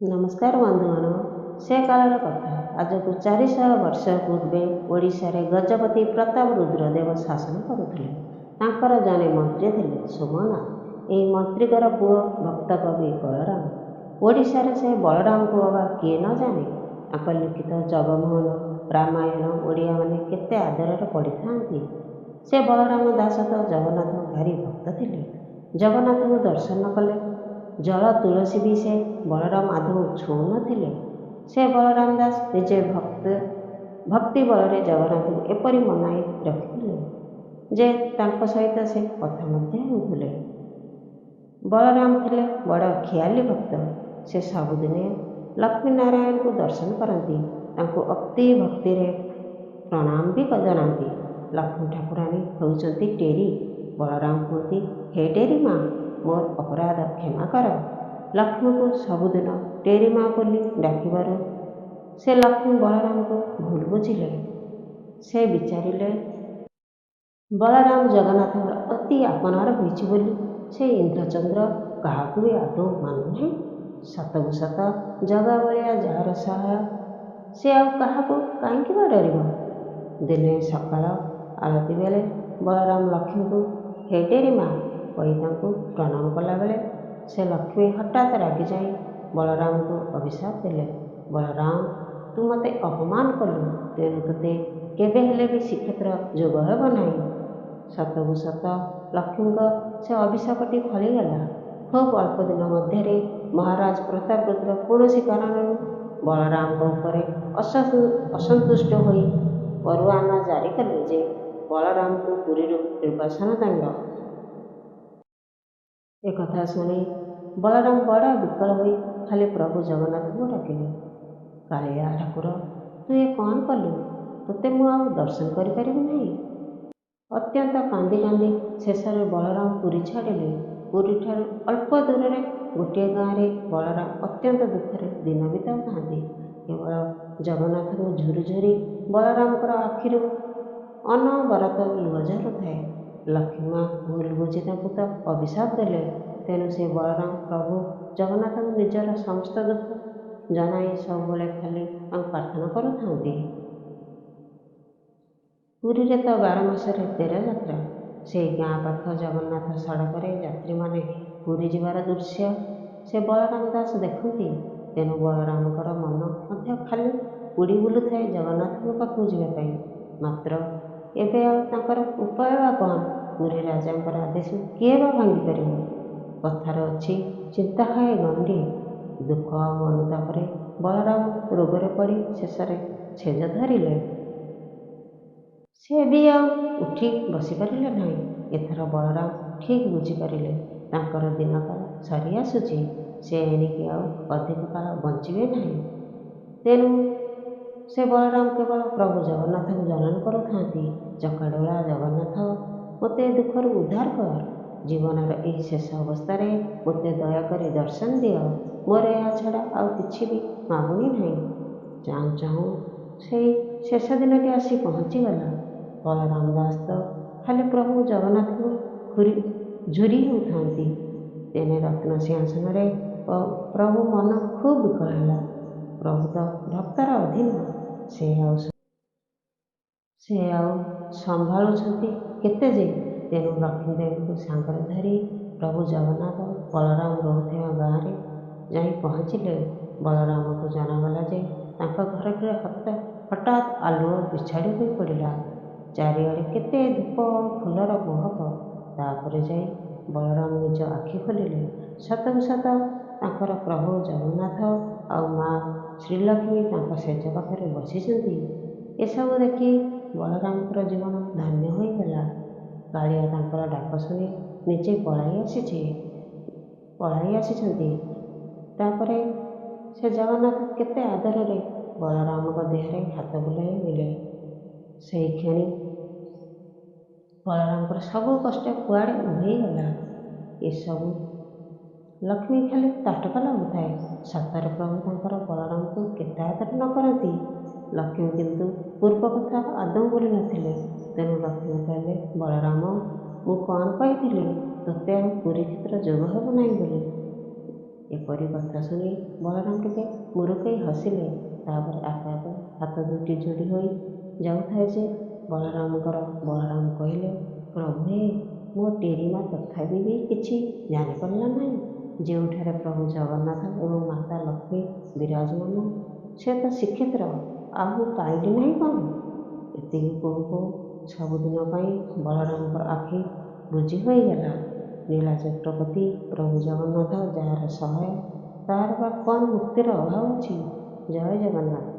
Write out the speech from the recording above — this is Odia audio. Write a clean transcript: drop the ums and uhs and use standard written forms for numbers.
ନମସ୍କାର ବନ୍ଧୁଗଣ, ସେ କାଳର କଥା। ଆଜକୁ 400 ବର୍ଷ ପୂର୍ବେ ଓଡ଼ିଶାରେ ଗଜପତି ପ୍ରତାପ ରୁଦ୍ରଦେବ ଶାସନ କରୁଥିଲେ। ତାଙ୍କର ଜଣେ ମନ୍ତ୍ରୀ ଥିଲେ ସୋମନାଥ। ଏହି ମନ୍ତ୍ରୀଙ୍କର ପୁଅ ଭକ୍ତକବି ବଳରାମ। ଓଡ଼ିଶାରେ ସେ ବଳରାମଙ୍କୁ ଅବା କିଏ ନ ଜାଣେ? ତାଙ୍କ ଲିଖିତ ଜଗମୋହନ ରାମାୟଣ ଓଡ଼ିଆମାନେ କେତେ ଆଦରରେ ପଢ଼ିଥାନ୍ତି। ସେ ବଳରାମ ଦାସ ତ ଜଗନ୍ନାଥଙ୍କ ଭାରି ଭକ୍ତ ଥିଲେ। ଜଗନ୍ନାଥଙ୍କୁ ଦର୍ଶନ କଲେ ଜଳ ତୁଳସୀ ବି ସେ ବଳରାମ ଆଦୌ ଛୁଉଁନଥିଲେ। ସେ ବଳରାମ ଦାସ ନିଜେ ଭକ୍ତି ବଳରେ ଜଗନ୍ନାଥଙ୍କୁ ଏପରି ମନାଇ ରଖିଥିଲେ ଯେ ତାଙ୍କ ସହିତ ସେ କଥା ମଧ୍ୟ ହେଉଥିଲେ। ବଳରାମ ଥିଲେ ବଡ଼ ଖିଆଲି ଭକ୍ତ। ସେ ସବୁଦିନେ ଲକ୍ଷ୍ମୀନାରାୟଣଙ୍କୁ ଦର୍ଶନ କରନ୍ତି, ତାଙ୍କୁ ଅତି ଭକ୍ତିରେ ପ୍ରଣାମ ବି ଜଣାନ୍ତି। ଲକ୍ଷ୍ମୀ ଠାକୁରାଣୀ ହେଉଛନ୍ତି ଟେରି। ବଳରାମ କୁହନ୍ତି, ହେ ଟେରି ମା, ମୋର ଅପରାଧ କ୍ଷମା କର। ଲକ୍ଷ୍ମୀଙ୍କୁ ସବୁଦିନ ଟେରି ମା ବୋଲି ଡାକିବାରୁ ସେ ଲକ୍ଷ୍ମୀ ବଳରାମଙ୍କୁ ଭୁଲ ବୁଝିଲେ। ସେ ବିଚାରିଲେ, ବଳରାମ ଜଗନ୍ନାଥଙ୍କର ଅତି ଆପଣାର ହୋଇଛି ବୋଲି ସେ ଇନ୍ଦ୍ରଚନ୍ଦ୍ର କାହାକୁ ବି ଆଦୌ ମାନୁନାହିଁ। ସତକୁ ସତ ଜଗା ବଳିଆ ଯାହାର ସହାୟ, ସେ ଆଉ କାହାକୁ କାହିଁକି ବା ଡରିବ? ଦିନେ ସକାଳ ଆଳତି ବେଳେ ବଳରାମ ଲକ୍ଷ୍ମୀଙ୍କୁ ହେ ଟେରି ମା କହି ତାଙ୍କୁ ପ୍ରଣାମ କଲାବେଳେ ସେ ଲକ୍ଷ୍ମୀ ହଠାତ୍ ରାଗିଯାଇ ବଳରାମଙ୍କୁ ଅଭିଶାପ ଦେଲେ, ବଳରାମ, ତୁ ମୋତେ ଅପମାନ କଲୁ, ତେଣୁ ତୋତେ କେବେ ହେଲେ ବି ଶ୍ରୀକ୍ଷେତ୍ର ଯୋଗ ହେବ ନାହିଁ। ସତକୁ ସତ ଲକ୍ଷ୍ମୀଙ୍କ ସେ ଅଭିଶାପଟି ଫଳିଗଲା। ଖୁବ୍ ଅଳ୍ପ ଦିନ ମଧ୍ୟରେ ମହାରାଜ ପ୍ରତାପରୁଦ୍ର କୌଣସି କାରଣରୁ ବଳରାମଙ୍କ ଉପରେ ଅସନ୍ତୁଷ୍ଟ ହୋଇ ପରୁଆନା ଜାରି କଲେ ଯେ ବଳରାମଙ୍କୁ ପୁରୀରୁ ନିର୍ବାସନ ଦଣ୍ଡ। ଏକଥା ଶୁଣି ବଳରାମ ବଡ଼ ବିକଳ ହୋଇ ଖାଲି ପ୍ରଭୁ ଜଗନ୍ନାଥଙ୍କୁ ଡାକିଲେ, କାଳିଆ ଠାକୁର, ତୁ ଏ କ'ଣ କଲୁ? ତୋତେ ମୁଁ ଆଉ ଦର୍ଶନ କରିପାରିବି ନାହିଁ। ଅତ୍ୟନ୍ତ କାନ୍ଦି କାନ୍ଦି ଶେଷରେ ବଳରାମ ପୁରୀ ଛାଡ଼ିଲେ। ପୁରୀଠାରୁ ଅଳ୍ପ ଦୂରରେ ଗୋଟିଏ ଗାଁରେ ବଳରାମ ଅତ୍ୟନ୍ତ ଦୁଃଖରେ ଦିନ ବିତାଉଥାନ୍ତି। କେବଳ ଜଗନ୍ନାଥଙ୍କୁ ଝୁରି ଝୁରି ବଳରାମଙ୍କର ଆଖିରୁ ଅନବରତ ଲୁହ ଝରୁଥାଏ। ଲକ୍ଷ୍ମୀ ମା ଭୁଲ ବୁଝି ତାଙ୍କୁ ତ ଅଭିଶାପ ଦେଲେ, ତେଣୁ ସେ ବଳରାମ ପ୍ରଭୁ ଜଗନ୍ନାଥଙ୍କୁ ନିଜର ସମସ୍ତ ଦୁଃଖ ଜଣାଇ ସବୁବେଳେ ଖାଲି ତାଙ୍କୁ ପ୍ରାର୍ଥନା କରୁଥାନ୍ତି। ପୁରୀରେ ତ 12 ମାସରେ 13 ଯାତ୍ରା। ସେଇ ଗାଁ ପାଖ ଜଗନ୍ନାଥ ସଡ଼କରେ ଯାତ୍ରୀମାନେ ପୁରୀ ଯିବାର ଦୃଶ୍ୟ ସେ ବଳରାମ ଦାସ ଦେଖନ୍ତି। ତେଣୁ ବଳରାମଙ୍କର ମନ ମଧ୍ୟ ଖାଲି ଉଡ଼ି ବୁଲୁଥାଏ ଜଗନ୍ନାଥଙ୍କ ପାଖକୁ ଯିବା ପାଇଁ। ମାତ୍ର ଏବେ ଆଉ ତାଙ୍କର ଉପାୟ ବା କ'ଣ? ପୁରୀ ରାଜାଙ୍କର ଆଦେଶ କିଏ ବା ଭାଙ୍ଗିପାରିବ? କଥାରେ ଅଛି, ଚିନ୍ତା ଖାଏ ଗଣ୍ଡି। ଦୁଃଖ ଆଉ ଅନୁତାପରେ ବଳରାମ ରୋଗରେ ପଡ଼ି ଶେଷରେ ଶେଯ ଧରିଲେ। ସେ ବି ଆଉ ଉଠି ବସିପାରିଲେ ନାହିଁ। ଏଥର ବଳରାମ ଠିକ୍ ବୁଝିପାରିଲେ, ତାଙ୍କର ଦିନକାଳ ସରିଆସୁଛି। ସେ ଏଣିକି ଆଉ ଅଧିକ କାଳ ବଞ୍ଚିବେ ନାହିଁ। ତେଣୁ ସେ ବଳରାମ କେବଳ ପ୍ରଭୁ ଜଗନ୍ନାଥଙ୍କୁ ଜନନ କରୁଥାନ୍ତି, ଚକାଡୋଳା ଜଗନ୍ନାଥ, ମୋତେ ଏ ଦୁଃଖରୁ ଉଦ୍ଧାର କର। ଜୀବନର ଏହି ଶେଷ ଅବସ୍ଥାରେ ମୋତେ ଦୟାକରି ଦର୍ଶନ ଦିଅ। ମୋର ଏହା ଛଡ଼ା ଆଉ କିଛି ବି ମାଗୁଣି ନାହିଁ। ଚାହୁଁ ଚାହୁଁ ସେଇ ଶେଷ ଦିନଟି ଆସି ପହଞ୍ଚିଗଲା। ବଳରାମ ଦାସ ତ ଖାଲି ପ୍ରଭୁ ଜଗନ୍ନାଥଙ୍କୁ ଝୁରି ହେଉଥାନ୍ତି। ତେଣେ ରତ୍ନ ସିଂହାସନରେ ପ୍ରଭୁ ମନ ଖୁବ୍ ବିକଳ ହେଲା। ପ୍ରଭୁ ତ ଭକ୍ତର ଅଧୀନ, ସେ ଆଉ ସମ୍ଭାଳୁଛନ୍ତି କେତେ ଯେ? ତେଣୁ ଲକ୍ଷ୍ମୀଦେବୀଙ୍କୁ ସାଙ୍ଗରେ ଧରି ପ୍ରଭୁ ଜଗନ୍ନାଥ ବଳରାମ ରହୁଥିବା ଗାଁରେ ଯାଇ ପହଞ୍ଚିଲେ। ବଳରାମଙ୍କୁ ଜଣାଗଲା ଯେ ତାଙ୍କ ଘରଟିରେ ହଠାତ୍ ଆଲୁଅ ବିଛାଡ଼ି ହୋଇ ପଡ଼ିଲା। ଚାରିଆଡ଼େ କେତେ ଧୂପ ଆଉ ଫୁଲର ମହକ। ତାପରେ ଯାଇ ବଳରାମ ନିଜ ଆଖି ଖୋଲିଲେ। ସତକୁ ସତ ତାଙ୍କର ପ୍ରଭୁ ଜଗନ୍ନାଥ ଆଉ ମା ଶ୍ରୀଲକ୍ଷ୍ମୀ ତାଙ୍କ ଶେଯ ପାଖରେ ବସିଛନ୍ତି। ଏସବୁ ଦେଖି ବଳରାମଙ୍କର ଜୀବନ ଧନ୍ୟ ହୋଇଗଲା। କାଳିଆ ତାଙ୍କର ଡାକ ଶୁଣି ନିଜେ ପଳାଇ ଆସିଛନ୍ତି। ତାପରେ ସେ ଜଗନ୍ନାଥ କେତେ ଆଦରରେ ବଳରାମଙ୍କ ଦେହରେ ହାତ ବୁଲାଇ ଆଣିଲେ। ସେଇକ୍ଷଣି ବଳରାମଙ୍କର ସବୁ କଷ୍ଟ କୁଆଡ଼େ ଉଭେଇଗଲା। ଏସବୁ ଲକ୍ଷ୍ମୀ ଖାଲି ତାଟକା ଲାଗୁଥାଏ। ସତରେ ପ୍ରଭୁ ତାଙ୍କର ବଳରାମଙ୍କୁ କେତେ ଆଦର ନ କରନ୍ତି। ଲକ୍ଷ୍ମୀ କିନ୍ତୁ ପୂର୍ବ କଥା ଆଦୌ ଭୁଲି ନଥିଲେ। ତେଣୁ ଲକ୍ଷ୍ମୀ କହିଲେ, ବଳରାମ, ମୁଁ କ'ଣ କହିଥିଲି ତୋତେ ଆଉ ପୁରୀ କ୍ଷେତ୍ର ଯୋଗ ହେବ ନାହିଁ ବୋଲି? ଏପରି କଥା ଶୁଣି ବଳରାମ ଟିକେ ମୁରୁକେଇ ହସିଲେ। ତାପରେ ଆପେ ଆପେ ହାତ ଦୁଇଟି ଯୋଡ଼ି ହୋଇ ଯାଉଥାଏ ଯେ ବଳରାମଙ୍କର। ବଳରାମ କହିଲେ, ପ୍ରଭୁ ହେ, ମୋ ଟେରିମା ତଥାପି ବି କିଛି ଜାଣିପାରିଲା ନାହିଁ। ଯେଉଁଠାରେ ପ୍ରଭୁ ଜଗନ୍ନାଥ ଏବଂ ମାତା ଲକ୍ଷ୍ମୀ ବିରାଜମାନ, ସେ ତ ଶ୍ରୀକ୍ଷେତ୍ର, ଆଉ ମୁଁ ପାଇଲି ନାହିଁ କ'ଣ? ଏତିକି କହୁ କହୁ ସବୁଦିନ ପାଇଁ ବଳରାମଙ୍କର ଆଖି ବୁଜି ହୋଇଗଲା। ନୀଳାଚକ୍ରପତି ପ୍ରଭୁ ଜଗନ୍ନାଥ ଯାହାର ସହାୟ, ତାହାର ବା କ'ଣ ମୁକ୍ତିର ଅଭାବ ଅଛି? ଜୟ ଜଗନ୍ନାଥ।